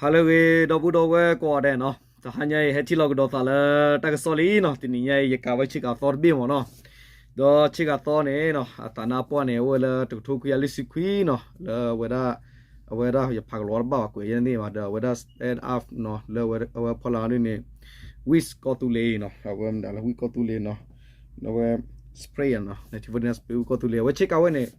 ဟါလၢအဂ့ၤ ဒီပုၢ်ဒီဝဲၢ်ကိးဂၤဒဲးနီၤ, တဟါညါအံၤ ဟဲထံၣ်လိာ်ကဒီးသးလၢတၢ်ကစီၣ်လံနီၤ, တနံၤညါအံၤ ယကးဝဲဆ့ကၤသီတဘ့ၣ်မ့ၢ်နီၤ, ဒီးဆ့ကၤသီန့ၣ်နီၤ အသးနါပှၢ်န့ၣ် အိၣ်ဝဲလၢတကထိခွံကယၤလွံၢ်ဆံခွံနီၤ, လၢအဝဲဒၣ် အဝဲဒၣ်ယဖးကလီတဘၣ်ဘၣ် ကွဲးယဲၢ်န့ၣ်ဘၣ်ဒီး အဝဲဒၣ် stand up နီၤ လၢအဝဲဖီလာ်ဒ်န့ၣ် ဝံၣ်ကီၢ်သူလ့ၤနီၤ, အဝဲမတၤလၢဝံၣ်ကီၢ်သူလ့ၤနီၤ, အဝဲ spray နီၤ nineteen forty-nine spray ဝံၣ်ကီၢ်သူလ့ၤ အဝဲဆ့ကၤဝဲန့ၣ်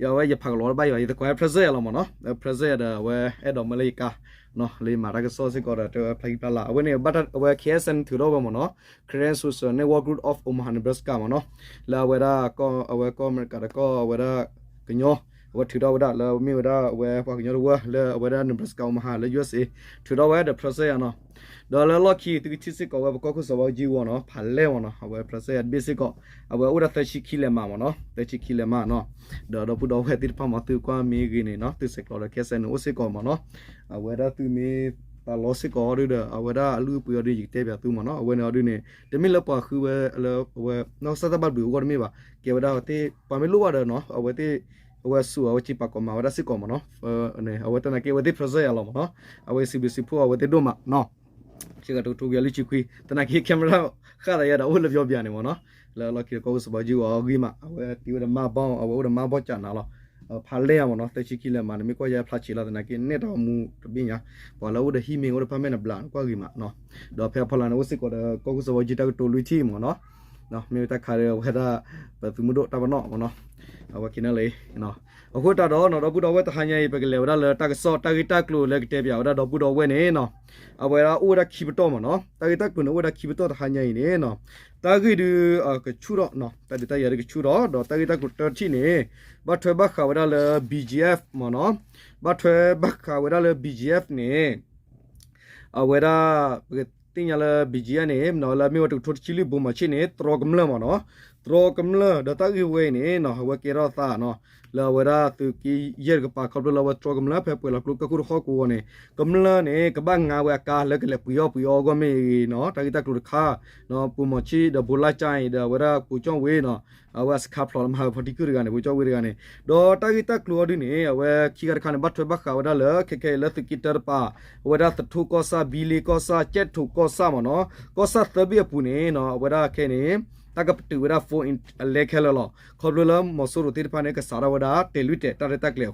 ယဝဲယဖးကလီတဘၣ်ယၤ ယသကိးဟဲ present ယၤလီၤမ့ၢ်နီၤ, present ယၤဒီး အဝဲအဲၣ်ဒိးမၢလၢယကါ လၢယမၤတၢ်ကစီၣ်စ့ၢ်ကီးဒီး တဲဝဲဖျါဂံၢ်ဖျါလၤ အဝဲန့ၣ် ဘၣ်တၢ်အဝဲ ခ့ၣ်အဲၣ်စဲၣ် ထုးထီၣ်ဝဲမ့ၢ်နီၤ, Karen Social Network Group of Omaha Nebraska မ့ၢ်နီၤ, လၢအဝဲဒၣ် အဝဲကီၢ်အမဲရကၤဒီး ကီၢ်အဝဲဒၣ်ကညီ အဝဲထုးထီၣ်ဝဲဒၣ်လၢမ့ၢ်ဝဲဒၣ်အဝဲပှၤကညီတဝၢလၢအဝဲဒၣ် Nebraska Omaha လၢ ယူအက်စ်အေ ထုးထီၣ်ဝဲဒီး present ယၤနီၤ, ဒီးလၢလီၢ်ခံ သုကထံၣ်စ့ၢ်ကီးဝဲပကီၢ်ခိၣ်စီၤဘးအူကၠံအဂီၢ်နီၤ ဖးလဲၢ်မ့ၢ်နီၤ, အဝဲ present ယၤတဘ့ၣ်စ့ၢ်ကီး အဝဲအိၣ်ဒၣ်သၢဆံခံလဲးမးမ့ၢ်နီၤ, သၢဆံခံလဲးမးနီၤ, ဒီးဒီပုၢ်ဒီဝဲၢ်သ့ၣ်တဖၣ်မ့ၢ် သုကွၢ်မ့ၢ်ဂ့ၤန့ၣ်နီၤ သုဆဲးကျိးဒီး ခ့ၣ်အဲၣ်စဲၣ်န့ၣ် အိၣ်စ့ၢ်ကီးမ့ၢ်နီၤ, အဝဲဒၣ်သုမ့ၢ်သးလီစ့ၢ်ကီးအီၤဒုဒီး အဝဲဒၣ်အလုၢ်အပှ့ၤအီၤဒု ယကတဲပၠးသုမ့ၢ်နီၤ, အဝဲန့ၣ်အီၤဒုန့ၣ် တမ့ၢ်လၢပှၤဃုဝဲလၢအဝဲ နီၢ်ကစၢ်တၢ်ဘၣ်ဘျုးအဂီၢ်တမ့ၢ်ဘၣ်, ကဲဝဲဒၣ်သ့ၣ် ပှၤမ့ၢ်လိၣ်ဘၣ်ဒီးနီၤ အဝဲသ့ၣ် အဝဲဆူၣ်အဝဲစံးပာ်ကိးမၤဝဲဒၣ်စ့ၢ်ကီးမ့ၢ်နီၤ, အဝဲတနာ်က့ အဝဲသ့ၣ် present ယၤလီၤမ့ၢ်နီၤ, အဝဲစံးဘျုးစံးဖှိၣ်အဝဲသ့ၣ်ဒိၣ်မးနီၤ, ဆ့ကၤတကထိခွံကယၤလွံၢ်ဆံခွံ တနာ်က့ camera ဃၣ်သးယၤဒီးအိၣ်လၢပျီပျၤန့ၣ်မ့ၢ်နီၤ, လၢလီၢ်ခံဒီးကီၢ်ခိၣ်စီၤဘးအူကၠံအဂီၢ်အဂ့ၢ်မး အဝဲတ့ဝဲဒီးမါဘီ အဝဲအိၣ်ဒီးမါဘီကၠးနၤလီၤ, ဖးလဲၢ်မ့ၢ်နီၤ သၢဆံခံလဲးမးန့ၣ် မ့ၢ်ကွၢ်ယဲဖျါဆံးလီၤ သနာ်က့နဲၣ်တၢ်အိၣ်မူတဘ့ၣ်ညါ, ပှၤလၢအိၣ်ဒီးဟံၣ်မ့ၢ်အိၣ်ဒီးဖးမဲာ်နဘျး ကွၢ်ဂ့ၤမးနီၤ, ဒီးဖဲအဖီလာ်န့ၣ် အိၣ်စ့ၢ်ကီးဒီးကီၢ်ခိၣ်စီၤဘးအူကၠံတၢ်ကတိၤလွံၢ်ထံၣ်မ့ၢ်နီၤ, မ့ၢ်ဝဲတၢ်ခးဒီးအဝဲဒၣ် ပသုးမုၢ်ဒိၣ်တၢ်ပနီၣ်မ့ၢ်နီၤ, အဝဲက့ၤနၢ်လၢ အဃိသတးဒီးနီၤ ဒီပုၢ်ဒီဝဲၢ်တဟါညါအံၤ ပကလဲၤဝဲဒၣ်လၢတၢ်ကစီၣ် တၢ်ဂ့ၢ်တၢ်ကျိၤလၢကတဲပၠးဝဲဒၣ်ဒီပုၢ်ဒီဝဲၢ်န့ၣ်နီၤ, အဝဲဒၣ်အိၣ်ဝဲဒၣ်ခံပတီၢ်မ့ၢ်နီၤ, တၢ်ဂ့ၢ်တၢ်ကျိၤန့ၣ်အိၣ်ဝဲဒၣ်ခံပတီၢ်တဟါညါအံၤန့ၣ်နီၤ, တၢ်ဂ့ၢ်ဒုး ကဆူၣ်ထီၣ်နီၤ တၢ်ဒုးတၢ်ယၤဒုးကဆူၣ်ထီၣ် ဒီးတၢ်ဂ့ၢ်တၢ်ကျိၤတထံၣ်န့ၣ် ဘၣ်ထွဲဘၣ်ဃးဝဲဒၣ်လၢ ဘံၣ်ကၠံၣ်အ့ၣ်ဖ် မ့ၢ်နီၤ, ဘၣ်ထွဲဘၣ်ဃးဝဲဒၣ်လၢ ဘံၣ်ကၠံၣ်အ့ၣ်ဖ်န့ၣ် အဝဲဒၣ် ပကသ့ၣ်ညါလၢ ဘံၣ်ကၠံၣ်အ့ၣ်ဖ်န့ၣ် မ့ၢ်နီၤ လၢအမ့ၢ်ဝဲတကထိတဆံလွံၢ် ဘိၣ်မီၤဆံၣ်န့ၣ် တြီကမျၢၢ်မ့ၢ်နီၤ, တြီကမျၢၢ် ဒီးတၢ်ဂ့ၢ်ဝဲအံၤန့ၣ်နီၤ အဝဲကဲထီၣ်သးနီၤ လၢအဝဲဒၣ်သုးက့ယဲၢ်တကပၤ ခီဖျိလၢအဝဲတြီကမျၢၢ် ဖဲပှဲၤလီၤကျိကၢၢ်ခိၣ်တဟီၣ်ကဝီၤန့ၣ် ကမျၢၢ်န့ၣ် ကဘၣ်ငါဝဲအကါလၢကလဲၤပှ့ၤအီၣ်ပှ့ၤအီအဂီၢ်မ့ၢ်ဂ့ၤနီၤ တၢ်ဂ့ၢ်တၢ်ကျိၤတခါ ဘိၣ်မီၤဆံၣ်ဒီး ဘိၣ်လါကၠါအံၤဒီး အဝဲဒၣ်ပိၤကၠီၣ်ဝ့နီၤ အဝဲအစခါဖျိးလၢမၤဟၢဖီထံခုၣ်တဂၤန့ၣ် ပိၤကၠီၣ်ဝ့တဂၤန့ၣ် ဒီးတၢ်ဂ့ၢ်တၢ်ကျိၤအီၤဒုန့ၣ် အဝဲခံဂၤတခါန့ၣ် ဘၣ်ထွဲဘၣ်ဃးဝဲဒၣ်လၢ ခဲခဲအံၤလၢသုးက့တၢတပၤ အဝဲဒၣ်သထူကီၢ်ဆၣ် ဘံလ့ကီၢ်ဆၣ် ကၠဲၣ်ထိးကီၢ်ဆၣ်မ့ၢ်နီၤ ကီၢ်ဆၣ်သၢဘ့ၣ်အပူၤန့ၣ်နီၤ အဝဲဒၣ်ခဲအံၤန့ၣ် တၢ်ကပတုာ်ဝဲဒၣ် phone အလဲခဲလၢာ်လီၤ. ခီဖျိလၢမီၤစိရိၤသ့ၣ်တဖၣ်န့ၣ် ကစးထီၣ်ဝဲဒၣ်တဲာ်လွံၢ်တဲာ် တၢ်ရဲၣ်တၢ်ကျဲၤအဃိ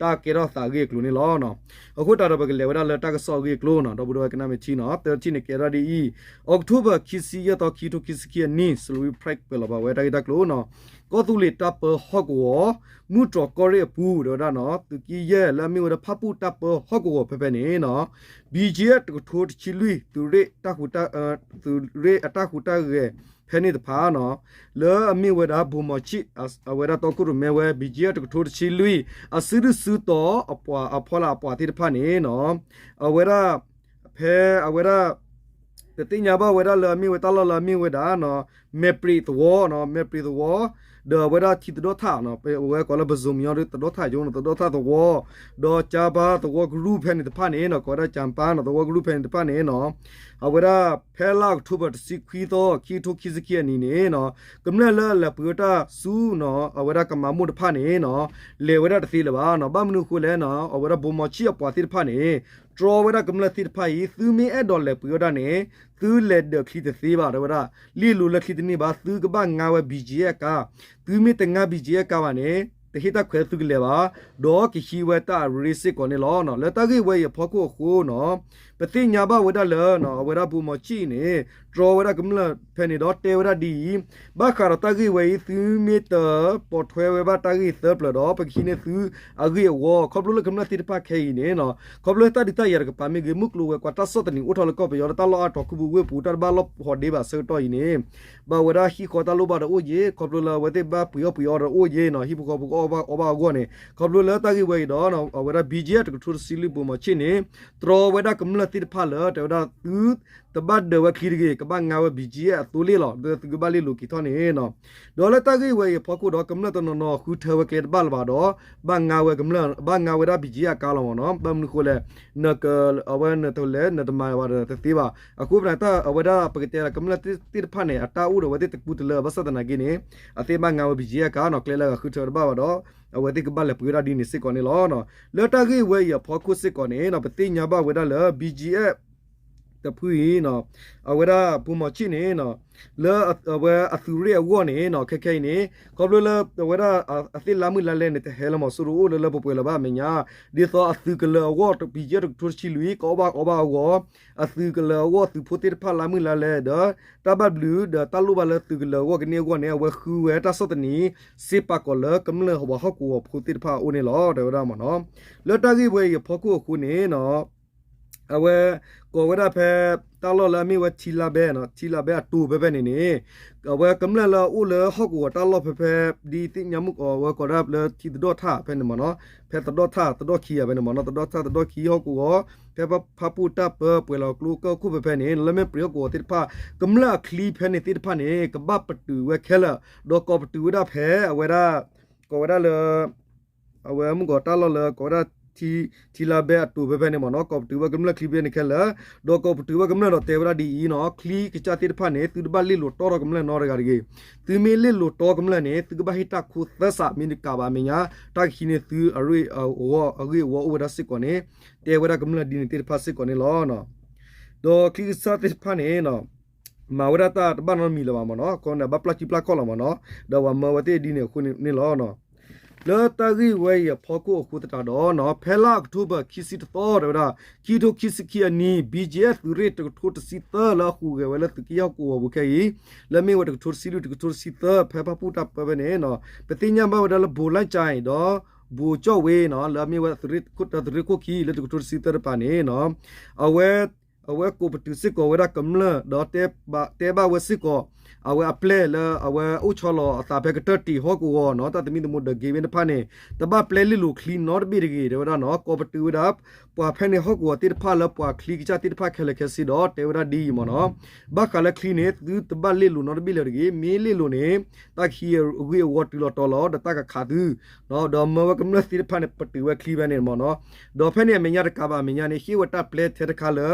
တၢ်ကဲထီၣ်သးအဂ့ၢ်အကျိၤန့ၣ်လီၤ. အဃိသတးဒီး ပကလဲၤဝဲဒၣ်လၢတၢ်ကစီၣ်အဂ့ၢ်အကျိၤနီၤ ဒီပုၢ်ဒီဝဲၢ်ကနၣ်မ့ၢ်ထံနီၤ တထံၣ်န့ၣ်ကဲထီၣ်ဒ်အံၤ October ခံဆံယဲၢ်သီ ခံကထိခံဆံခံအနံၣ် စလူဝံဖရဲၣ် ကွဲးလီၤဘၣ်ဝဲတၢ်ဂ့ၢ်တၢ်ကျိၤနီၤ ကီၢ်သူလ့ၤတၢ်ပၢဟီၣ်ကဝီၤ မုၢ်တြီၤကီၢ်ရ့ၣ်အပူၤ တဲဝဲဒၣ်နီၤ သုးက့ယဲၢ်လၢအမ့ၢ်ဝဲဒၣ်ဖၣ်ပူၣ်တၢ်ပၢဟီၣ်ကဝီၤဖဲဖဲန့ၣ်နီၤ ဘံၣ်ကၠံၣ်အ့ၣ်ဖ် တကထိတဆံလွံၢ် သုးရ့ၣ်တၢ်ဟူးတၢ် သုးရ့ၣ်အတၢ်ဟူးတၢ်ဂဲၤဖဲန့ၣ်တဖၣ်နီၤ လၢအမ့ၢ်ဝဲဒၣ် ဘိၣ်မီၤဆံၣ် အဝဲဒၣ်တီခိၣ်ရိၣ်မဲဝဲ ဘံၣ်ကၠံၣ်အ့ၣ်ဖ် တကထိတဆံလွံၢ် အစုဒုၣ်စုတီၤအပှၤအဖီလာ်အပှၤသ့ၣ်တဖၣ်န့ၣ်နီၤ အဝဲဒၣ် ဖဲအဝဲဒၣ် တသ့ၣ်ညါဘၣ်ဝဲဒၣ်လၢအမ့ၢ်ဝဲတၢ်လီၢ်လၢအမ့ၢ်ဝဲဒၣ် မဲာ်ပြံးသဝီနီၤ မဲာ်ပြံးသဝီ ဒီးအဝဲဒၣ်ထံသဒိၣ်ထၣ်နီၤ အဝဲကိးလၢပဇိမံၤအီၤဒ်သဒိၣ်ထၣ်ယိနီၤ သဒိၣ်ထၣ်သဝီ ဒီးကၠါပၢ်သဝီကရူၢ်ဖဲန့ၣ်တဖၣ်န့ၣ်နီၤ ကိးဝဲဒၣ်ကၠါပၢ်နီၤ သဝီကရူၢ်ဖဲန့ၣ်တဖၣ်န့ၣ်နီၤ အဝဲဒၣ်ဖဲလါအီးကထိဘၢၣ်တဆံခွံသီ ခံကထိခံဆံခံအနံၣ်န့ၣ်နီၤ ကမျၢၢ်လၢအလဲၤပှ့ၤဝဲတၢ်ဆူနီၤ အဝဲဒၣ်ကမၤမိၢ်တဖၣ်န့ၣ်နီၤ လဲၤဝဲဒၣ်တသ့လၢၤဘၣ်နီၤ ဘၣ်မနုၤအဃိလဲၣ်နီၤ အဝဲဒၣ်ဘိၣ်မီၤဆံၣ်အပှၤသ့ၣ်တဖၣ်န့ၣ် တြီဝဲဒၣ်ကမျၢၢ်သ့ၣ်တဖၣ်အံၤ သုမ့ၢ်အဲၣ်ဒိးလဲၤပှ့ၤဝဲဒၣ်န့ၣ် သုလဲၤဒၢးချံတသ့ဘၣ် တဲဝဲဒၣ် လ့ၣ်လိၤလၢချံတန့ၢ်ဘၣ် သုကဘၣ်ငါဝဲ ဘံၣ်ကၠံၣ်အ့ၣ်ဖ် အကါ သုမ့ၢ်တငါ ဘံၣ်ကၠံၣ်အ့ၣ်ဖ် အကါဘၣ်န့ၣ် တဟ့ၣ်တၢ်ခွဲးသုကလဲၤဘၣ် ဒီးကဟံးဝဲတၢ်အရ့စ့ၢ်ကီးန့ၣ်လီၤ. လၢတၢ်ဂ့ၢ်ဝဲအံၤအဖီခိၣ်အဃိနီၤ ပသ့ၣ်ညါဘၣ်ဝဲဒၣ်လၢ အဝဲဒၣ်ဘိၣ်မီၤဆံၣ်အံၤန့ၣ် တြီဝဲဒၣ်ကမျၢၢ်ဖဲန့ၣ်ဒီးတဲဝဲဒၣ်ဒ်အံၤ ဘၣ်ဃးဒီးတၢ်ဂ့ၢ်ဝဲအံၤ သုမ့ၢ်တပိာ်ထွဲဝဲဘၣ်တၢ်ဂ့ၢ်သၢပျၢၤဒီး ပကဟံးန့ၢ်သုအဂ့ၢ်အဝီ ခီဖျိလၢကမျၢၢ်သ့ၣ်တဖၣ်ခဲအံၤန့ၣ်နီၤ ခီဖျိလၢတၢ်ဒုးတၢ်ယၤတကပၤမ့ၢ်ဂ့ၤ မုၢ်ကျိၤဝဲၤကွာ်တၢ်ဆီၣ်သနံးအိၣ်ထီၣ်လၢကီၢ်ပယီၤလၢတၢ်လီၢ်အါတီၤ ခူပူၤဝ့ၢ်ပူၤ တၢ်တဘၣ်လီၢ်ဖီဒ့ဘၣ်ဆၢကတီၢ်အံၤန့ၣ် ဘၣ်ဝဲဒၣ်ဟံၣ်ဃီတၢ်လိၣ်ဘၣ်ဒီးအိၣ်ယ့ၤ ခီဖျိလၢအဝဲသ့ၣ်ဘၣ်ပှ့ၤအီၣ်ပှ့ၤအီဒီးအိၣ်ယ့ၤနီၤ ဟံၣ်ဖိဃီဖိကအီၣ်ဘၣ်အီဘၣ်အဂီၢ်န့ၣ် ခီဖျိလၢတၢ်ဂ့ၢ်ဝဲအံၤဒီး အဝဲဒၣ် ဘံၣ်ကၠံၣ်အ့ၣ်ဖ် တကထိတဆံလွံၢ် ဘိၣ်မီၤဆံၣ်န့ၣ် တြီဝဲဒၣ်ကမျၢၢ်သ့ၣ်တဖၣ်လၢ တဲဝဲဒၣ်သု တဘၣ်ဒၢးဝဲချံတဂ့ၤ ကဘၣ်ငါဝဲ ဘံၣ်ကၠံၣ်အ့ၣ်ဖ် အသိလ့ၣ်လီၤ ဒီးသုကဘၣ်လ့ၣ်လိၤက့ၤထီၣ်န့ၣ်နီၤ ဒီးလၢတၢ်ဂ့ၢ်ဝဲအံၤအဖီခိၣ်ဒီး ကမျၢၢ်တနီၤနီၤဃုထၢဝဲကျဲတဘၣ်လၢၤဘၣ်ဒီး ဘၣ်ငါဝဲကမျၢၢ် ဘၣ်ငါဝဲဒၣ် ဘံၣ်ကၠံၣ်အ့ၣ်ဖ် အကါလီၤမ့ၢ်နီၤ ဘၣ်မနုၤဃိလဲၣ် နက အဝဲနတလဲၤနတမၤဘၣ်ဒီးတသ့ဘၣ် အဃိပနၢ်တၢ်အဝဲဒၣ် ပကတဲလၢကမျၢၢ်သ့ၣ်တဖၣ်န့ၣ် အတၢ်အိၣ်ဒီးအဝဲသ့ၣ်တကူတလၢ ဘၣ်ဆၣ်သနာ်က့န့ၣ် အသ့ၣ်ဘၣ်ငါဝဲ ဘံၣ်ကၠံၣ်အ့ၣ်ဖ် အကါနီၤ ကျဲလၢအဂၤဃုထၢတဘၣ်ဘၣ်ဒီး အဝဲသ့ၣ်ကဘၣ်လဲၤပှ့ၤဝဲဒၣ်ဒ်န့ၣ်စ့ၢ်ကီးန့ၣ်လီၤ. လၢတၢ်ဂ့ၢ်ဝဲအံၤအဖီခိၣ်စ့ၢ်ကီးန့ၣ် ပသ့ၣ်ညါဘၣ်ဝဲဒၣ်လၢ ဘီကၠံအ့ၣ် တဖုအံၤ အဝဲဒၣ် ပူမီၤဆံၣ်န့ၣ် လၢအဝဲအသုးရ့ၣ်အဂီၢ်န့ၣ် ခဲခဲအံၤန့ၣ် ခီဖျိလၢအဝဲဒၣ်အသ့ၣ်လါမုၢ်လါလဲန့ၣ် တဟဲလၢမီၤစိရိၤအိၣ်လၢလၢပှဲၤပှဲၤလၢၤဘၣ်အမဲာ်ညါ ဒ်သိးအသုးကလၢၤအဂီၢ် ဘီကၠံအ့ၣ် တကထိတဆံလွံၢ် ကအီၣ်ဘၣ်အီဘၣ်အဂီၢ် အသုးကလၢၤအဂီၢ် သုးဖိသ့ၣ်တဖၣ်လါမုၢ်လါလဲဒီး တၢ်ဘၣ်ဘျုးဒီးတၢ်လိၣ်ဘၣ်လၢသုးကလၢၤအဂီၢ်ကန့ၢ်အဂီၢ်န့ၣ် အဝဲဃုဝဲတၢ်ဆီၣ်သနံး စ့ပာ်ကီၤလၢကမျၢၢ်ပှၤဟီၣ်ကဝီၤဖိသ့ၣ်တဖၣ်အအိၣ်န့ၣ်လီၤ တဲဝဲဒၣ်မ့ၢ်နီၤ. လၢတၢ်ဂ့ၢ်ဝဲအံၤအဖီခိၣ်အဃိန့ၣ် အဝဲကိးဝဲဒၣ်ဖဲ တၢ်လီၢ်လၢအမ့ၢ်ဝဲထံလါဘဲ ထံလါဘဲအတိၤဖဲဖဲန့ၣ်န့ၣ် အဝဲကမျၢၢ်လၢအအိၣ်လၢဟီၣ်ကဝီၤတၢ်လီၢ်ဖဲဖဲ ဒ်သ့ၣ်ညါမုၣ်ကီး အဝဲကိးဒၣ်လၢထံသဒိၣ်ထၣ်ဖဲန့ၣ်မ့ၢ်နီၤ ဖဲသဒိၣ်ထၣ်သဒိၣ်ခံဂၤဖဲန့ၣ်မ့ၢ်နီၤ သဒိၣ်ထၣ်သဒိၣ်ခံဟီၣ်ကဝီၤ ဖဲဖၣ်ပူၣ်တၢ်ပၢ ပှဲၤလီၤကျိကၢၢ်ခိၣ်ဖဲဖဲန့ၣ် လၢမ့ၢ်ပှ့ၤဟီၣ်ကဝီၤသ့ၣ်တဖၣ် ကမျၢၢ်အချံဖဲန့ၣ်သ့ၣ်တဖၣ်န့ၣ် ကဘၣ်ပတုာ်ဝဲခဲလၢာ် ဒီးကိးပတုာ်ဝဲဒၣ်ဖဲအဝဲဒၣ် ကိးဝဲဒၣ်လၢ အဝဲမုၣ်ကီးတၢ်လီၢ်လၢကိးဝဲဒၣ် ထံလါဘဲအတိၤဖဲဖဲန့ၣ်မ့ၢ်နီၤ ကိးပတုာ်ဝဲကမျၢၢ်ချံဖဲန့ၣ်ခဲလၢာ် ဒီးကိးပတုာ်ဝဲကမျၢၢ်ဒီးတဲဝဲဒၣ်ဒ်အံၤနီၤ ချံကစၢ်သ့ၣ်တဖၣ်န့ၣ် သုတဘၣ်လ့ၣ်လိၤတီထီၣ်ကမျၢၢ်နီတဂၤတဂ့ၤ သုမ့ၢ်လ့ၣ်လိၤတီကမျၢၢ်န့ၣ် သုကဘၣ်ဟ့ၣ်တၢ်ခိသၢစး မ့ၢ်တကးဘၣ်အမဲာ်ညါ တၢ်ကဟံးန့ၢ်သုအရ့ၣ်အဂီၢ်အဂ့ၢ်အဝီအိၣ်ဝဲဒၣ်စ့ၢ်ကီးန့ၣ် တဲဝဲဒၣ်ကမျၢၢ်ဒ်န့ၣ်သ့ၣ်တဖၣ်စ့ၢ်ကီးန့ၣ်လီၤ. ဒီးချံကစၢ်သ့ၣ်တဖၣ်န့ၣ် မၤဝဲဒၣ်တၢ်တဘၣ်နီတမံၤလၢၤဘၣ်မ့ၢ်နီၤ ခီန့ၣ် ဘၣ်ပျၢ်စုပျၢ်ခီၣ်လီၤမ့ၢ်နီၤ ဒီးပှၤမၢဝဲသ့ၣ်ဒ်န့ၣ်အဃိန့ၣ်လီၤ. လၢတၢ်ဂ့ၢ်ဝဲအံၤအဖီခိၣ်အဃိသတးဒီး ဖဲလါအီးကထိဘၢၣ် ခံဆံတသီ တဲဝဲဒၣ် ခံကထိခံဆံခံအနံၣ် ဘံၣ်ကၠံအ့ၣ် သုးရ့ၣ်တကထိတဆံသၢ လၢအဟူးဂဲၤဝဲလၢသုးက့ယဲၢ်ဟီၣ်ကဝီၤပူၤခဲအံၤ လၢအမ့ၢ်ဝဲတကထိတဆံလွံၢ် တကထိတဆံသၢ ဖဲဖၣ်ပူၣ်တၢ်ပၢဖဲန့ၣ် ပသ့ၣ်ညါဘၣ်ဝဲဒၣ်လၢ ဘိးလၢ်ကၠဲ ဒီး ဘိးကၠီၣ်ဝ့ လၢအမ့ၢ်ဝဲသုးရ့ၣ်ခိၣ် သုးရ့ၣ်ခိၣ်ခံလၢတကထိတဆံသၢတပၤန့ၣ် အဝဲ အဝဲကိးပတုာ်စ့ၢ်ကီးဝဲဒၣ်ကမျၢၢ် ဒီးတဲဘၣ်ဝဲစ့ၢ်ကီး အဝဲအပျဲၢ်လၢအဝဲအိၣ်ဆီလီၤအသးဖဲကတၢၢ်တံာ်ဟီၣ်ကဝီၤနီၤ တၢ်သမံသမိး The Gateway တဖၣ်န့ၣ် တဘၣ်ပျဲလ့ၣ်လိၤချံနီတဘ့ၣ်တဂ့ၤ တဲဝဲဒၣ်နီၤ ကိးပတုာ်ဝဲဒၣ် ပှၤဖဲန့ၣ်ဟီၣ်ကဝီၤသ့ၣ်တဖၣ်လၢပှၤချံကစၢ်သ့ၣ်တဖၣ်ခဲလၢာ်ခဲဆ့ဒီး တဲဝဲဒၣ်ဒ်အံၤမ့ၢ်နီၤ ဘၣ်ဃးလၢချံန့ၣ် သုတဘၣ်လ့ၣ်လိၤနီတဘ့ၣ်လၢၤတဂ့ၤ မ့ၢ်လ့ၣ်လိၤန့ၣ် တၢ်ကဟံးအဂ့ၢ်အဝီတုၤလီၤတီၤလီၤ ဒီးတၢ်ကခးသု ဒီးမၢဝဲကမျၢၢ်သ့ၣ်တဖၣ်န့ၣ် ပတုာ်ဝဲချံဖဲန့ၣ်မ့ၢ်နီၤ ဒီးဖဲန့ၣ်အမဲာ်ညါတကးဘၣ်အမဲာ်ညါန့ၣ် ဟ့ၣ်ဝဲတၢ်ပျဲထဲတခါလၢ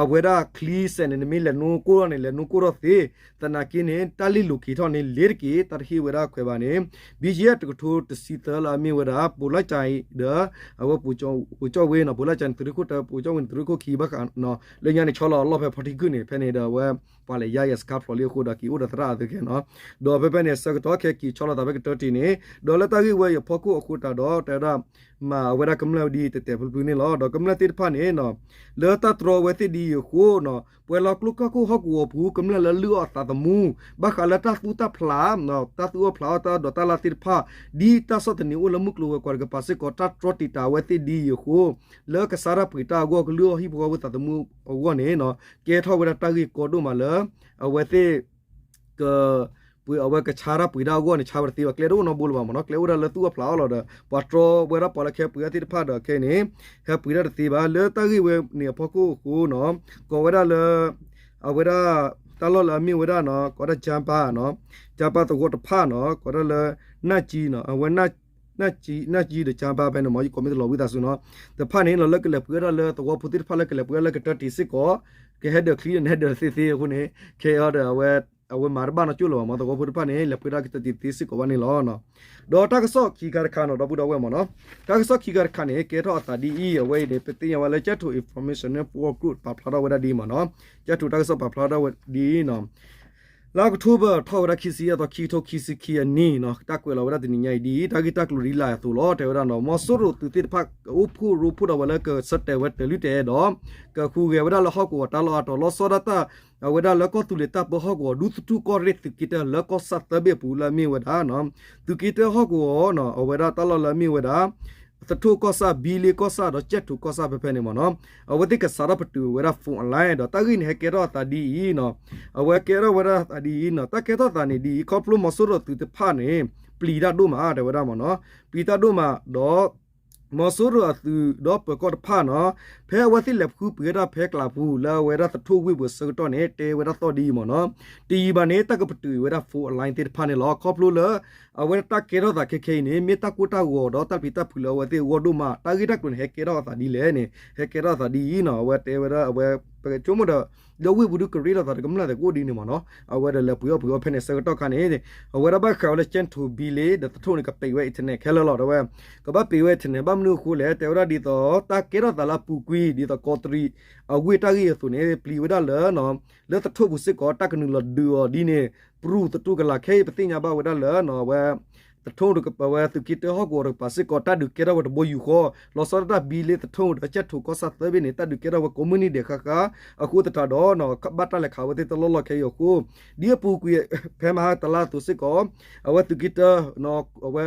အဝဲဒၣ်ချံစဲးန့ၣ် နမ့ၢ်လဲၤနိကိၢ်ထီၣ်န့ၣ် လဲၤနိကိၢ်ထီၣ်သ့ သနာ်က့န့ၣ် တၢ်လ့ၣ်လိၤက့ၤထီၣ်န့ၣ် လ့ၤတက့ၤ တၢ်တဟ့ၣ်ဝဲဒၣ်ခွဲးဘၣ်န့ၣ် ဘံၣ်ကၠံအ့ၣ်တကထိတဆံသၢလၢအမ့ၢ်ဝဲဒၣ် ဘိးလၢ်ကၠဲဒီး အဝဲ ဘိးကၠီၣ်ဝ့နီၤ ဘိးလၢ်ကၠဲန့ၣ် သုးရ့ၣ်ခိၣ်တၢ ဘိးကၠီၣ်ဝ့န့ၣ် သုးရ့ၣ်ခိၣ်ခံဘၣ်ဃး လၢညါန့ၣ် ဆီလီၤအလီၢ်ဖဲဖီထံခုၣ်န့ၣ် ဖဲန့ၣ်ဒီးအဝဲ ပှၤလဲၤယါယဲၢ်စခါဖျိးလံအဃိဒီးက့ၤအိၣ်ဒီးသရၣ်အသုခဲနီၤ ဒီးဖဲဖဲန့ၣ် ဆၢကတီၢ်ခဲက့ၤဆီလီၤသးဖဲကတၢၢ်တံာ်န့ၣ် ဒီးလၢတၢ်ဂ့ၢ်ဝဲအံၤအဖီခိၣ်အဃိတးဒီး တဲဝဲဒၣ် မၤဝဲဒၣ်ကမျၢၢ်ဒ်တဲာ်တဲာ်ဖျုးဖျုးန့ၣ်လီၤ. ဒီးကမျၢၢ်သ့ၣ်တဖၣ်န့ၣ် လၢတၢ်တြီဝဲသ့ၣ်ဒ်အံၤအဃိ ပှဲၤလီၤကျိကၢၢ်ခိၣ်ဟီၣ်ကဝီၤပူၤ ကမျၢၢ်လၢလုၢ်အီၣ်အသးသမူ ဘၣ်ဃးလၢတၢ်သူၣ်တၢ်ဖျး တၢ်သူၣ်အီၣ်ဖျးအီၣ်တၢ်ဒီးတၢ်လၢ်သ့ၣ်တဖၣ် ဒ်တၢ်ဆီၣ်သနံးအိၣ်လၢမုၢ်ကျိၤဝဲၤကွာ်တကပၤစ့ၢ်ကီး တၢ်တြီတံာ်တာ်ဝဲသ့ၣ်ဒ်အံၤအဃိ လၢကဆါတၢ်ပှ့ၤတၢ်အဂီၢ် ကလုၢ်အီၣ်ဟံၣ်ဖိဃီဖိသးသမူအဂီၢ်န့ၣ် ကဲထီၣ်ဝဲဒၣ်တၢ်ဂ့ၢ်ကီဒိၣ်မးလၢ အဝဲသ့ၣ် က ပှ့ၤအဝဲကဆါတၢ်ပှ့ၤတၢ်အဂီၢ်န့ၣ် ဆါဝဲတသ့ဘၣ် ကျဲတအိၣ်နီတဘိလၢၤဘၣ်မ့ၢ်နီၤ ကျဲအိၣ်ဒၣ်လၢသူၣ်အီၣ်ဖျးအီၣ်လီၤဒီး ပှၤတြီဝဲဒၣ်ပှၤလၢကဟဲပှ့ၤတၢ်သ့ၣ်တဖၣ်ဒီးခဲအံၤန့ၣ် ဟဲပှ့ၤတၢ်တသ့ဘၣ် လၢတၢ်ဂ့ၢ်ဝဲန့ၣ်အဖီခိၣ်အဃိနီၤ ကိးဝဲဒၣ်လၢ အဝဲဒၣ် တၢ်လီၢ်လၢအမ့ၢ်ဝဲဒၣ်နီၤ ကိးဝဲဒၣ် ကၠါပၤနီၤ ကၠါပၤသဝီတဖၣ်နီၤ ကိးဝဲဒၣ်လၢ နၢ်ကၠံနီၤ အဝဲ နၢ်ကၠံ နၢ်ကၠံဒီးကၠါပၤဖဲန့ၣ်မ့ၢ် ယကိးမ့ၢ်တလီၤဝံသးစူၤနီၤ တဖၣ်န့ၣ်နီၤ လၢကလဲၤပှ့ၤဝဲဒၣ်လၢသဝီဖိသ့ၣ်တဖၣ်လၢကလဲၤပှ့ၤဝဲဒၣ်လၢကတၢၢ်တံာ်စ့ၢ်ကီး ကဟဲဒၢးချံဒီးနဟဲဒၢးတသ့သ့အဃိန့ၣ် ခဲအံၤဒီးအဝဲ အဝဲမၤတဘၣ်နီတကၠိၢ်လၢၤဘၣ်မ့ၢ် သဝီဖိတဖၣ်န့ၣ် လဲၤပှ့ၤဒၣ်ကတၢၢ်တံာ်သ့စ့ၢ်ကီးဘၣ်န့ၣ်လီၤ. ဒီးတၢ်ကစီၣ်ခံခါတခါနီၤ ဒီပုၢ်ဒီဝဲၢ်မ့ၢ်နီၤ တၢ်ကစီၣ်ခံခါတခါန့ၣ် ကဲထီၣ်အသးဒ်အံၤ အဝဲအံၤန့ၣ် ပသ့ၣ်ညါဝဲလၢ ကၠဲၣ်ထိး Information Network Group ပာ်ဖျါထီၣ်ဝဲဒၣ်ဒ်အံၤမ့ၢ်နီၤ ကၠဲၣ်ထိးတၢ်ကစီၣ်ပာ်ဖျါထီၣ်ဝဲဒ်အံၤနီၤ လါအီးကထိဘၢၣ် ထီၣ်ဝဲဒၣ်ခံဆံယဲၢ်သီ ခံကထိခံဆံခံအနံၣ်နီၤ တၢ်ကွဲးလီၤဝဲဒၣ်တနံၤညါအံၤဒ်အံၤ တၢ်ဂ့ၢ်တၢ်ကျိၤဒ်လဲၣ်အသိးလီၤ တဲဝဲဒၣ်နီၤ မီၤစိရိၤသုးသ့ၣ်တဖၣ် ကအိၣ်ဖှိၣ်ရိဖှိၣ်ဒီးဝဲလၢကဆၢတဲာ်ဝဲတၢ်လုၢ်တၢ်အၢဒီး ကဟူးဂဲၤဝဲဒၣ်လၢဟီၣ်ကဝီၤတၢ်လီၢ်အါတီၤ လီၤဆီဒၣ်တၢ် အဝဲဒၣ်လၢကီၢ်သူလ့ၤတၢ်ပၢဟီၣ်ကဝီၤ ဒူသထူၣ်ကီၢ်ရ့ၣ်သုးက့တၢၢ်လၢကီၢ်ဆၣ်သၢဘ့ၣ်အပူၤလၢအမ့ၢ်ဝဲဒၣ် သုးက့တၢၢ်ဟီၣ်ကဝီၤနီၤ အဝဲဒၣ်တၢ်လီၢ်လၢအမ့ၢ်ဝဲဒၣ် သထူၣ်ကီၢ်ဆၣ် ဘံလ့ကီၢ်ဆၣ်ဒီးကၠဲၣ်ထိးကီၢ်ဆၣ်ဖဲဖဲန့ၣ်မ့ၢ်နီၤ အဝဲသ့ၣ်ကစးထီၣ်ပတုာ်ဝဲဒၣ် phone line ဒီးတၢ်ဂ့ၢ်န့ၣ် ဟဲကဲထီၣ်အသးဒ်အံၤနီၤ အဝဲကဲထီၣ်ဝဲဒၣ်အသးဒ်အံၤနီၤ တၢ်ကဲထီၣ်သးန့ၣ်ဒ်အံၤ ခီဖျိမီၤစိရိၤသုးတဖၣ်န့ၣ် ပျံၤတၢ်ဒိၣ်မး တဲဝဲဒၣ်မ့ၢ်နီၤ ပျံၤတၢ်ဒိၣ်မးဒီး မီၤစိရိၤအသုးဒီးပၢၤကီၢ်တဖၣ်နီၤ ဖဲအဝဲသ့ၣ်လဲၤဃုပှ့ၤဝဲဒၣ်ဖဲကျးပူၤ လၢအဝဲဒၣ်သထူၣ်ဝ့ၢ်ပူၤအဆၢကတီၢ်န့ၣ် တဲဝဲဒၣ်သီၣ်ဒ်အံၤမ့ၢ်နီၤ တယံာ်ဘၣ်န့ၣ် တၢ်ကပတုာ်ဝဲဒၣ် phone line သ့ၣ်တဖၣ်န့ၣ်လီၤ. ခီဖျိလၢ အဝဲဒၣ်တၢ်ကဲထီၣ်သးခဲခဲအံၤန့ၣ် မ့ၢ်တၢ်ကိၢ်တၢ်ဂီၤဒီးတၢ်ပျံၤတၢ်ဖုးလၢအဝဲသ့ၣ်အဂီၢ်ဒိၣ်မး တၢ်ဂ့ၢ်တၢ်ကျိၤန့ၣ် ဟဲကဲထီၣ်အသးဒ်လဲၣ်န့ၣ် ဟဲကဲထီၣ်အသးဒ်အံၤနီၤ အဝဲတဲဝဲဒၣ်အဝဲ ပကဆိကမိၣ်ဒီး လၢဝ့ၢ်ပူၤဒုးကရ့လိာ်သးဒီးကမျၢၢ်သ့ၣ်ကအိၣ်ဒ်န့ၣ်မ့ၢ်နီၤ. အဝဲဒီးလဲၤပှ့ၤအီၣ်ပှ့ၤအီဖဲန့ၣ် ဆၢကတီၢ်ခါန့ၣ် အဝဲဒၣ်ဘၣ်ဃးဝဲလၢ ကၠဲၣ်ထိၣ်ဘံလ့ ဒီးသထိၣ်န့ၣ် ကပံးဝဲ internet ခဲလၢာ်လီၤ. ဒီးဝဲ ကဘၣ်ပံးဝဲ internet ဘၣ်မနုၤအဃိလဲၣ် တဲဝဲဒၣ်ဒ်သိး တၢ်ကဲထီၣ်သးလၢအပူၤကွံာ် ဒ်သိးကီးတရံး အဝ့ၢ်တၢ်ဂ့ၢ်အသိးန့ၣ် ပျံၤဝဲဒၣ်လၢ လၢသထိၣ်ပူၤစ့ၢ်ကီး တၢ်ကနုာ်လီၤဒုးအီၤဒ်န့ၣ် ပြူၢ်သတူၢ်ကလာ်ခဲအံၤ ပသ့ၣ်ညါဘၣ်ဝဲဒၣ်လၢ အဝဲ သထိၣ်တကပၤ ဝဲသုးက့တၢဟီၣ်ကဝီၤတကပၤစ့ၢ်ကီး တၢ်ဒုးကဲထီၣ်ဝဲတဘိယူၢ်ဃီ လီၤဆီဒၣ်တၢ်ဘံလ့သထိၣ်ဒီးကၠဲၣ်ထိၣ်ကီၢ်ဆၣ်သၢဘ့ၣ်န့ၣ် တၢ်ဒုးကဲထီၣ်ဝဲကိးမုၢ်နံၤဒဲးဃါဃါ အဃိသတးဒီး ဘၣ်တၢ်လဲၤခးဝဲသ့ၣ်တလီၢ်လီၢ်ခဲအံၤအဃိ ဒ်အပူၤကွံာ် ဖဲမဟါတလါအသိးစ့ၢ်ကီး အဝဲသုးက့တၢ အဝဲ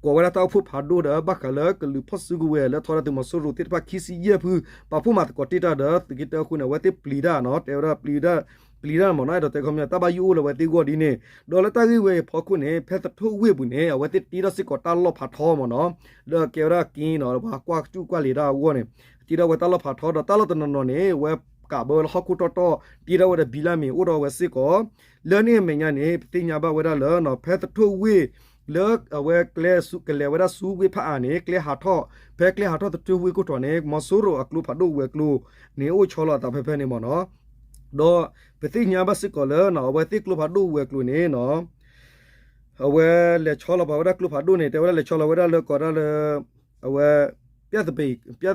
ကိးဝဲဒၣ်တၢ်အိၣ်ဖှိၣ်ဖးဒိၣ်ဒီး ဘၣ်ဃးလၢကလုာ်ဖီၣ်စုကဝဲၤလၢထီဒါသုးမီၤစိရိၤသ့ၣ်တဖၣ်ခံဆံယဲၢ်ဖု ပာ်ဖှိၣ်မၤသကိးတ့ၢ်တၢ်ဒီး သုးက့တၢအဃိန့ၣ် အဝဲသ့ၣ်ပျံၤတၢ်နီၤ တဲဝဲဒၣ်ပျံၤ ပျံၤတၢ်မ့ၢ်နီၤ အဲၣ်ဒိးတဲခီပညီ တၢ်ဘၣ်ယိၣ်အိၣ်လၢအဝဲသ့ၣ်ဂီၢ်ဒ်န့ၣ် ဒီးလၢတၢ်ဂ့ၢ်ဝဲအံၤအဖီခိၣ်န့ၣ် ဖဲသထိၣ်ဝ့ၢ်ပူၤန့ၣ် အဝဲသ့ၣ်တ့ထီၣ်စ့ၢ်ကီးတၢ်လီၢ်ဖးထီမ့ၢ်နီၤ လၢအကဲဝဲဒၣ်က့နီၤ ပှၤကွၢ်ကစူၣ်ကွၢ်လံာ်တၢ်အဂီၢ်န့ၣ် တ့ထီၣ်ဝဲတၢ်လီၢ်ဖးထီ ဒီးတၢ်လီၢ်တနီၤနီၤန့ၣ် အဝဲကးဘၢဝဲလၢဟီၣ်ခိၣ်တီတီ တ့ထီၣ်ဝဲဒီးဘံလၢမ့ၢ်အိၣ်ဒီးဝဲစ့ၢ်ကီး လၢန့ၣ်အမဲာ်ညါန့ၣ် ပသ့ၣ်ညါဘၣ်ဝဲဒၣ်လၢ ဖဲသထိၣ်ဝ့ၢ် လၢအဝဲကျဲ ကလဲၤဝဲဒၣ်ဆူဝ့ၢ်ဖးအါန့ၣ် ကျဲဟးထီၣ် ဖဲကျဲဟးထီၣ်သထိၣ်ဝ့ၢ်ခိၣ်ထီၣ်န့ၣ် မီၤစိရိၤအကျိဖးဒိၣ်ဝဲၤကျိၤန့ၣ် အိၣ်ဆီလီၤအသးဖဲဖဲန့ၣ်မ့ၢ်နီၤ ဒီးပသ့ၣ်ညါဘၣ်စ့ၢ်ကီးလၢ အဝဲသ့ၣ်ကျိဖးဒိၣ်ဝဲၤကျိၤန့ၣ်နီၤ အဝဲလဲၤဆီလီၤပာ်ဝဲဒၣ်ကျိဖးဒိၣ်န့ၣ် တဲဝဲဒၣ်လဲၤဆီလီၤဝဲဒၣ်လၢကီးဒၣ်လၢ အဝဲ ပျၢ်သပ့ၤကီ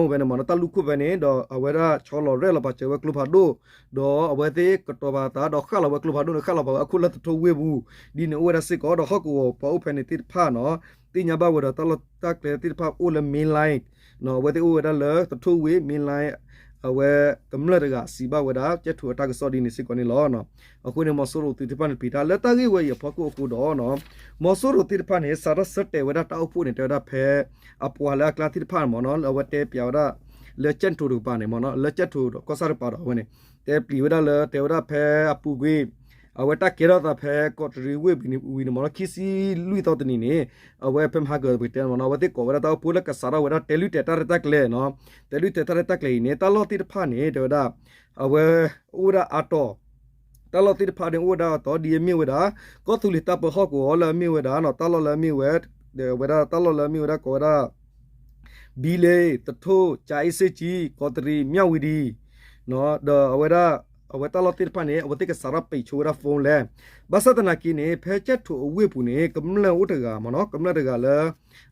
ဖဲန့ၣ်မ့ၢ်နီၤ တၢ်လူၢ်ခိၣ်ဖဲန့ၣ် ဒီးအဝဲဒၣ်ဆီလီၤရဲၣ်လီၤပာ်စၢၤဝဲကျိဖးဒိၣ် ဒီးအဝဲသ့ၣ်ကတီၤပာ်သးဒီးဃၣ်လီၤဝဲကျိဖးဒိၣ်န့ၣ် ဃၣ်လီၤပာ်ဝဲအခိၣ်လၢသထိၣ်ဝ့ၢ်ပူၤ ဒ်န့ၣ်အိၣ်ဝဲဒၣ်စ့ၢ်ကီး ဒီးဟီၣ်ကဝီၤပှၤအိၣ်ဖဲန့ၣ်သ့ၣ်တဖၣ်နီၤ သ့ၣ်ညါဘၣ်ဝဲဒီးတၢ်လီၢ်တၢ်ကျဲသ့ၣ်တဖၣ်အိၣ်လၢ main line အဝဲသ့ၣ်အိၣ်ဝဲဒၣ်လၢသထိၣ်ဝ့ၢ် main line အဝဲကမျၢၢ်တဂၤစံးဘၣ်ဝဲဒၣ် ကၠဲၣ်ထိၣ်အတၢ်ကစီၣ်ဒ်န့ၣ်စ့ၢ်ကီးန့ၣ်လီၤ. အဃိန့ၣ် မီၤစိရိၤသုးသ့ၣ်တဖၣ်န့ၣ်ပျံၤတၢ်လၢတၢ်ဂ့ၢ်ဝဲအံၤအဖီခိၣ်အဃိဒီး မီၤစိရိၤသ့ၣ်တဖၣ်န့ၣ် စးထီၣ်ဆၢတဲာ်ဝဲဒၣ်တၢ်အိၣ်ဖှိၣ်န့ၣ် တဲဝဲဒၣ်ဖဲ အပှၤလၢအကျါသ့ၣ်တဖၣ်မ့ၢ်နီၤ လၢအဝဲတဲပျးဝဲဒၣ် လၢကၠဲၣ်ထိၣ်တကပၤန့ၣ်မ့ၢ်နီၤ လၢကၠဲၣ်ထိၣ်ဒီးကီၢ်ဆၣ်တကပၤဒီးအဝဲန့ၣ် တဲပျံၤဝဲဒၣ်လၢ တဲဝဲဒၣ်ဖဲအပူၤကွံာ် အဝဲတၢ်ကဲထီၣ်သးဖဲကီးတရံးဝ့ၢ်ဝံၤန့ၣ်မ့ၢ်နီၤ ခံဆံလွံၢ်သီတနံၤန့ၣ် အဝဲဖဲမဟါကၢၤပကတဲမ့ၢ်နီၤ အဝဲသ့ၣ်ကိးဝဲဒၣ်တၢ်အိၣ်ဖှိၣ်လၢကစးထီၣ်ဝဲဒၣ်တဲလုၢ်တဲာ်တၢ်ရဲၣ်တၢ်ကျဲၤနီၤ တဲလုၢ်တဲာ်တၢ်ရဲၣ်တၢ်ကျဲၤအံၤန့ၣ် တၢ်လီၢ်သ့ၣ်တဖၣ်န့ၣ် တဲဝဲဒၣ် အဝဲ အိၣ်ဝဲဒၣ်အါတီၤ တၢ်လီၢ်သ့ၣ်တဖၣ်န့ၣ် အိၣ်ဝဲဒၣ်အါတီၤ ဒ်အမ့ၢ်ဝဲဒၣ် ကီၢ်သူလ့ၤတၢ်ပၢဟီၣ်ကဝီၤလၢအမ့ၢ်ဝဲဒၣ်နီၤ တၢ်လီၢ်လၢအမ့ၢ်ဝဲ ဒီးဝဲဒၣ်တၢ်လီၢ်လၢအမ့ၢ်ဝဲဒၣ်ကိးဝဲဒၣ် ဘံလ့ သထိၣ် ကၠၤအ့စ့ကၠံ ကီးတရံး မၠၣ်ဝံၤဒံ ဒီးအဝဲဒၣ် အဝဲတၢ်လီၢ်သ့ၣ်တဖၣ်န့ၣ် အဝဲသ့ၣ်ကစးထီၣ်ပိတ်ဆိဝဲဒၣ် phone လဲၣ် ဘၣ်ဆၣ်သနာ်က့န့ၣ် ဖဲကၠဲၣ်ထိၣ်အဝ့ၢ်ပူၤန့ၣ် ကမျၢၢ်အိၣ်တဂၤမ့ၢ်နီၤ ကမျၢၢ်တဂၤလၢ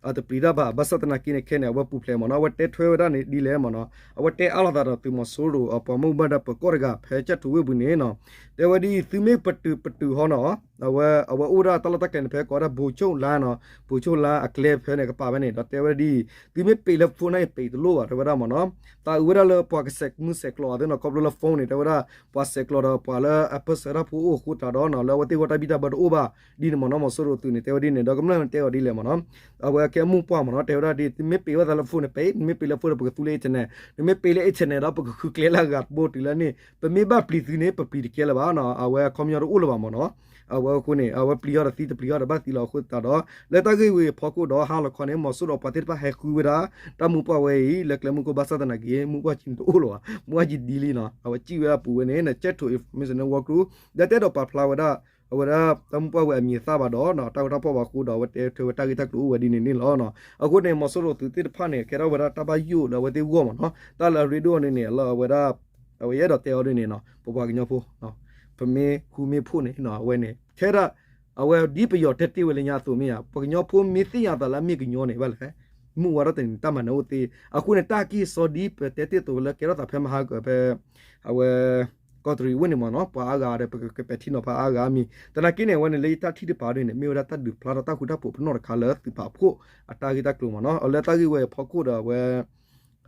အတပျံၤတၢ်ဘၣ် ဘၣ်ဆၣ်သနာ်က့န့ၣ် ခဲန့ၣ် အဝဲပူၤဖျဲးမ့ၢ်နီၤ အဝဲတဲထွဲဝဲဒၣ်န့ၣ်ဒ်လဲၣ်မ့ၢ်နီၤ အဝဲတဲအါလိာ်သးဒီးသုးမီၤစိရိၤအပှၤမူဘၣ်ဒါပၢၤကီၢ်တဂၤ ဖဲကၠဲၣ်ထိၣ်ဝ့ၢ်ပူၤန့ၣ်နီၤ တဲဝဲဒ်အံၤ သုမ့ၢ်ပတုာ်ပတုာ်ဟီနီၤ အဝဲ အဝဲအိၣ်ဝဲဒၣ်တၢ်လီၢ်တၢ်ကျဲန့ၣ် ဖဲကိးဝဲဒၣ် ဘိးဆိၣ်လါနီၤ ဘိးဆိၣ်လါအကျဲဖဲန့ၣ်ကပၤဖဲန့ၣ် ဒီးတဲဝဲဒ်အံၤ သုမ့ၢ်ပံၤလၢ phone န့ၣ် ပံၤတလိၣ်ဘၣ် တဲဝဲဒၣ်မ့ၢ်နီၤ သးအုးဝဲဒၣ်လၢပှၤကဆဲးမုၢ်ဆဲးကျိးအီၤသ့နီၤ ခီဖျိလၢ phone န့ၣ် တဲဝဲဒၣ် ပှၤဆဲးကျိးဒီးပှၤလၢအပၢၢ်ဆၢတၢ်ဖိအိၣ်အဃိသတးဒီးနီၤ လၢအဝဲသ့ၣ်ဂီၢ်တၢ်ဘံၣ်တၢ်ဘၢတအိၣ်ဘၣ် ဒ်န့ၣ်မ့ၢ်နီၤ မီၤစိရိၤသုးန့ၣ် တဲဝဲဒ်န့ၣ် ဒီးကမျၢၢ်န့ၣ်တဲအီၤဒ်လဲၣ်မ့ၢ်နီၤ အဝဲကဲမိၢ်ပှၢ်မ့ၢ်နီၤ တဲဝဲဒၣ်ဒ် သုမ့ၢ်ပံၤဝဲသးလၢ phone န့ၣ် ပံၤ နမ့ၢ်ပံၤလၢ phone ဒီး ပကသူလၢ internet နမ့ၢ်ပံၤလၢ internet ဒီး ပကဃုကျဲလၢအဂၤတဘိတုၤလၢန့ၣ် ပမ့ၢ်ဘၣ်ပျံၤသုန့ၣ် ပပျံၤတကဲလၢၤဘၣ်နီၤ အဝဲအခီပညီတအိၣ်လၢၤဘၣ်မ့ၢ်နီၤ အဝဲအဃိန့ၣ် အဝဲပျံၤအီၤဒီးသံ တပျံၤအီၤဒီးဘၣ်သံလီၤ အဃိသတးဒီး လၢတၢ်ဂ့ၢ်ဝဲအဖီခိၣ်ဒီး ဟါလီၤခီန့ၣ် မီၤစိရိၤပှၤသ့ၣ်တဖၣ်ဟဲဃုဝဲဒၣ် တၢ်မိၢ်ပှၢ်ဝဲအံၤ လၢကျဲမုၢ်ခိၣ် ဘၣ်ဆၣ်သနာ်က့ မိၢ်ပှၢ်ကံတအိၣ်လၢၤဘၣ် မိၢ်ပှၢ်ကံဒ်လံနီၤ အဝဲစံၣ်ဝဲဒၣ်ပူၤဝဲန့ၣ် ကၠဲၣ်ထိၣ် information network group ဒီးတအဲၣ်ဒိးပာ်ဖျါဝဲဒၣ် အဝဲဒၣ်တၢ်မိၢ်ပှၢ်ဝဲအမံၤအသၣ်ဘၣ်ဒီး တၢ်ဂီၤတၢ်ဖီၣ်ဘၣ်အဃိဒီး အဝဲတဲထွဲဝဲတၢ်ဂ့ၢ်တၢ်ကျိၤအိၣ်ဝဲဒ်န့ၣ်န့ၣ်လီၤ. အဃိန့ၣ် မီၤစိရိၤသုးသ့ၣ်တဖၣ်န့ၣ် ကဲထီၣ်ဝဲဒၣ်တၢ်ဘၣ်ယိၣ်လၢအဝဲသ့ၣ်ဂီၢ်မ့ၢ်နီၤ တၢ်လၢအရ့ဒိၣ်န့ၣ်န့ၣ် လၢအဝဲဒၣ် အဝဲယအဲၣ်ဒိးတဲအီၤဒ်န့ၣ်နီၤ ပပှၤကညီဖိ ပမ့ၢ်ဃူမ့ၢ်ဖိးန့ၣ် အဝဲန့ၣ် ထဲဒၣ် အဝဲဒ်ပယီၤတဲတ့ၢ်ဝဲလၢညါအသိးမ့ၢ်ဧါ ပှၤကညီဖိမ့ၢ်သ့ၣ်ညါသးလၢအမ့ၢ်ကညီန့ၣ်ဘၣ်လဲၣ် မုၢ်ဝါထီၣ်တနံၤ တၢ်မၤနၢၤအိၣ်သ့ အဃိန့ၣ် တၢ်ကံၢ်စီဒ်ပတဲတ့ၢ်အသိးလၢ ကဲထီၣ်သးဖဲမဟါကၢၤဖဲ အဝဲ ကီးတရံးဝ့ၢ်န့ၣ်မ့ၢ်နီၤ ပှၤအါဂၤဒီး ပကပဲာ်ထံနီၤဖးအါဂၤအမံၤ သနာ်က့န့ၣ် အဝဲန့ၣ်လၢယတၢ်ထံၣ်တပၤဒ်န့ၣ် မ့ၢ်ဝဲဒၣ်တၢ်ဒုးဖျါထီၣ်တၢ်ဃူတၢ်ဖိးပနီၣ်တခါလၢသုးပာ်ဖှိၣ်အတၢ်ဂ့ၢ်တၢ်ကျိၤမ့ၢ်နီၤ လၢတၢ်ဂ့ၢ်ဝဲအဖီခိၣ်ဒီးအဝဲ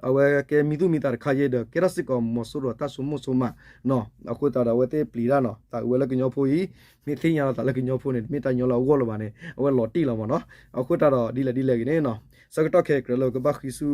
အဝဲကဲမံသူၣ်မံသးတခါယဲဒီး ကဲထီၣ်စ့ၢ်ကီးမီၤစိရိၤအတၢ်ဆိကမိၣ်ဆိကမးနီၤ အဃိသတးဒီးအဝဲသ့ၣ်ပျံၤတၢ်နီၤ သးအုးဝဲလၢကညီဖိအံၤ မ့ၢ်သ့ၣ်ညါလီၤသးလၢကညီဖိန့ၣ် တမ့ၢ်တၢ်ညီလၢအဂီၢ်လၢၤဘၣ်န့ၣ် အဝဲလီၤတံၢ်လီၤမ့ၢ်နီၤ အဃိသတးဒီးဒ်လဲၣ်ဒ်လဲၣ်ဂ့ၤန့ၣ်နီၤ ဆၢကတီၢ်ခဲအံၤကြၢးလၢပကဘၣ်ဃ့ဆူ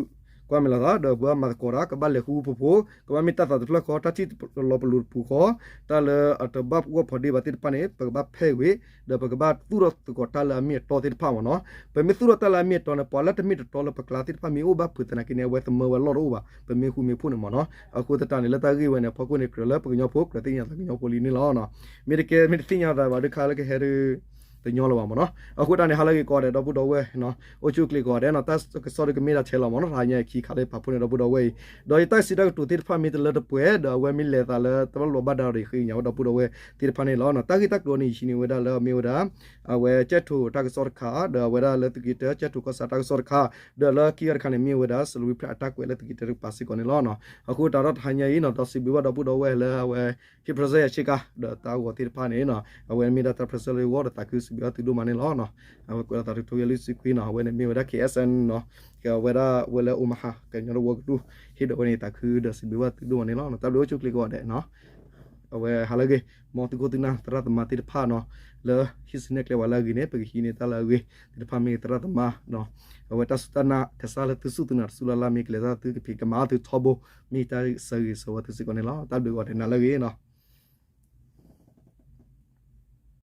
ကွၢ်မဲာ်လိာ်သး ဒီးပဘၣ်မၤသကိးတၢ် ကဘၣ်လဲၤဃူဃူဖိးဖိး ကဘၣ်မ့ၢ်တၢ်သးတဖျၢၣ်ဃီ တၢ်ထံၣ်လီၤပလိာ်တပူၤဃီ တၢ်လၢအတဘၣ်ဂီၢ်ဖီဒ့ဘၣ်သ့ၣ်တဖၣ်န့ၣ် ပကဘၣ်ဖဲးကွံာ် ဒီးပကဘၣ်သူၣ်ထီၣ်သကိးတၢ်လၢအမ့ၢ်အတီသ့ၣ်တဖၣ်မ့ၢ်နီၤ ပမ့ၢ်သူၣ်ထီၣ်တၢ်လၢအမ့ၢ်အတီန့ၣ် ပှၤလၢတမ့ၢ်တတီလၢပကျါသ့ၣ်တဖၣ်မ့ၢ်အိၣ်ဘၣ်ဖုးသနာ်က့န့ၣ် အဝဲသမၢဝဲလီၢ်တအိၣ်ဘၣ် ပမ့ၢ်ဃူမ့ၢ်ဖိးန့ၣ်မ့ၢ်နီၤ အဃိသတးန့ၣ် လၢတၢ်ဂ့ၢ်ဝဲန့ၣ် အဖီခိၣ်န့ၣ် ကြၢးလၢပကညီဖိ ကြၢးသ့ၣ်ညါသးကညီဖိလံန့ၣ်လီၤ မ့ၢ်တကဲ မ့ၢ်တသ့ၣ်ညါသးဘၣ်ဒုးခါလၢကဟဲဒုး တညီလၢၤဘၣ်မ့ၢ်နီၤ. အဃိတၢ်န့ၣ် ဟါလၢအဂ့ၤကိးဂၤဒဲး ဒီပုၢ်ဒီဝဲၢ်နီၤ, အိၣ်ဆူၣ်အိၣ်ချ့ကိးဂၤဒဲးနီၤ, တၢ်ကစီၣ်ဒုးကမ့ၢ်ဒၣ်ထဲလီၤမ့ၢ်နီၤ, တဟါညါအံၤခံခါလၢပာ်ဖှိၣ်န့ၣ် ဒီပုၢ်ဒီဝဲၢ်အံၤ, ဒီးယတၢ်စံးတၢ်ကတိၤသ့ၣ်တဖၣ်မ့ၢ်တလၢတပှဲၤ ဒီးအဝဲမ့ၢ်လဲၤသးလၢတၢ်လီၢ်ဘၣ်ဒါဒီး ယဃ့ကညးဝဲဒီပုၢ်ဒီဝဲၢ်သ့ၣ်တဖၣ်န့ၣ်လီၤ. တၢ်ဂ့ၢ်တၢ်ကျိၤန့ၣ် ယဟံးန့ၢ်ဝဲဒၣ်လၢအမ့ၢ်ဝဲဒၣ် အဝဲကၠဲၣ်ထိးတၢ်ကစီၣ်တခါ, ဒီးအဝဲဒၣ်လၢသုးက့တၢ ကၠဲၣ်ထိးကီၢ်ဆၣ်တၢ်ကစီၣ်တခါ, ဒီးလၢခံဂၤတခါန့ၣ် မ့ၢ်ဝဲဒၣ် စလူဝံဖျၢၣ်အတၢ်ကွဲးလၢသုးက့တၢတကပၤစ့ၢ်ကီးန့ၣ်လီၤ. အဃိသတးဒီးတဟါညါအံၤနီၤ, ဒီးစံးဘျုးဘၣ်ဒီပုၢ်ဒီဝဲၢ်လၢအဝဲ ဟ့ၣ် present ယၤဆ့ကၤ ဒီးတၢ်ဂီၤသ့ၣ်တဖၣ်န့ၣ်နီၤ, အဝဲမ့ၢ်ဒၣ်တၢ် present လၢဂီၢ်ဒီးသးခုစံးဘျုးဘၣ်သုဒိၣ်မးန့ၣ်လီၤ. အဝဲကွဲးလီၤသးတကထိယဲၢ်လွံၢ်ဆံခွံနီၤ, အဝဲန့ၣ်မ့ၢ်ဝဲဒၣ် ခ့ၣ်အဲၣ်စၣ်နီၤ, ကဝဲဒၣ်ဝဲလၢ Omaha ကညီတဝၢကဒူၣ် ဟ့ၣ်ဒုးဝဲန့ၣ်သးခုဒီးစံးဘျုးဘၣ်သုဒိၣ်မးန့ၣ်လီၤ. တၢ်ဘျုးအိၣ်ဆူၣ်အိၣ်ချ့ကိးဂၤဒဲးနီၤ. အဝဲဟါလၢအဂ့ၤ, မ်သုခိၣ်သုနၢ်သရၣ်သမါသ့ၣ်တဖၣ်နီၤ, လၢဟံးစုနဲၣ်ကျဲဝဲလၢအဂ့ၤန့ၣ် ပကဟံးန့ၢ်တၢ်လၢအဂ့ၤသ့ၣ်တဖၣ်မ့ၢ်သရၣ်သမါနီၤ, အဝဲတၢ်စူၢ်တၢ်နာ်ကစၢ်လၢသုစူၢ်သုနာ်တစူၢ်လၢ်လၢ် မ့ၢ်ကလဲၤတၢ်သုကဖံးကမၤသုထီဘိ, မ့ၢ်တၢ်ဆၢဂ့ၤဆၢဝါသုစ့ၢ်ကီးန့ၣ်လီၤ. တၢ်ဘျုးကိးဂၤဒဲး နၤလၢအဂ့ၤနီၤ.